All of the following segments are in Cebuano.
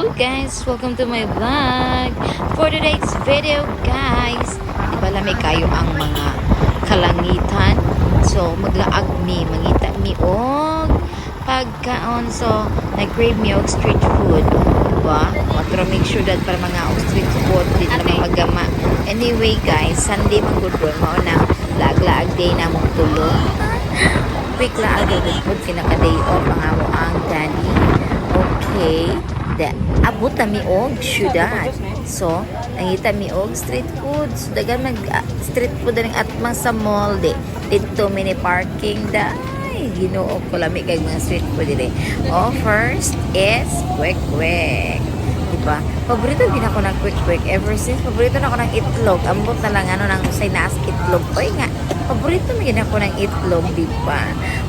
Hello guys! Welcome to my vlog! For today's video, guys, di ba lamig kayo ang mga kalangitan? So, maglaag mi, mangita mi og pagkaon. So, nag-crave mi og street food. Diba? Want to make sure that para mga og street food, di na naman magama. Anyway guys, Sunday man gud ron, mao na laag-laag day na mong tulo. Quick laag gud kay naka day off ang amo ang daddy. Okay. Da, abot na mi og syudad. So, nangita mi og street food. So, dagan mag street food ang atmang sa mall di. Dito mini parking da. Ay, Ginoo ko, lami kay mga street food dili. Oh, first is kwek kwek. Diba? Paborito din ako ng kwek kwek ever since. Paborito na ako ng itlog. Ambot na lang ano nang usay naas itlog. Oy nga, paborito mi gid ako ng itlog, di ba?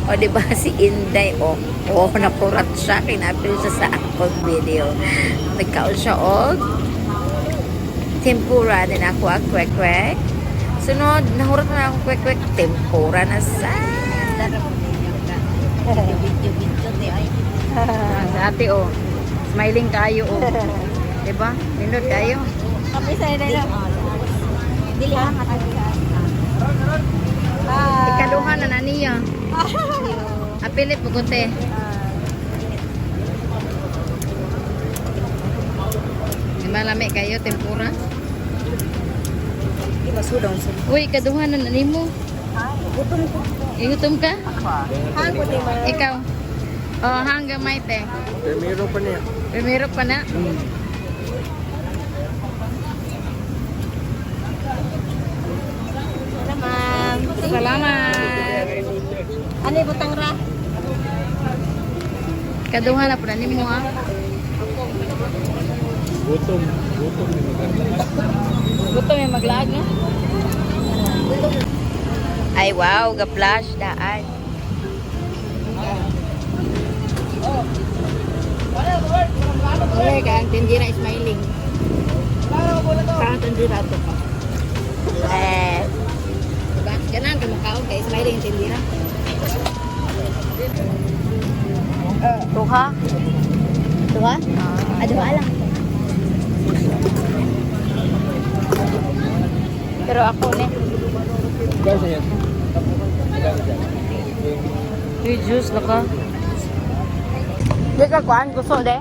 O di ba si Inday, oh, nakurat siya kay naapil siya sa akong video. Nagkaon siya og tempura din, ako ang kwek kwek. Sunod, nahurat na ako kwek kwek, tempura na sa. Video ni ay. Sa ate oh. Smiling kayo oh. Diba? Nindot kayo. Kape sa ila. Dili ha. Ikaduha na na niya. Apilit mo kunti. Di ba lami kayo tempura? Di masudaw sa. Uy, ikaduha na na nimo. Gutom ko. Igutom ka? Hang ko di ma. Ikaw. Oh, hanggang may te. Primero pa niya. Primero pa na. Ma'am. Salamat. Ano butang ra? Kaduha na po na nimo ha. Gutom. Gutom ni maganda. Gutom yung maglaag no? Ay wow, ga-flash daan. Okay, ka ang tindira smiling. Parang tindira to pa. Eh. Diba? Ganan ka mukhaon kay smiling ang tindira. Tuha? Tuwa? Ah, duha lang. Pero ako ni. Gano'n siya? Gano'n siya? Uy, juice na ka. Di ka kuan, gusto de?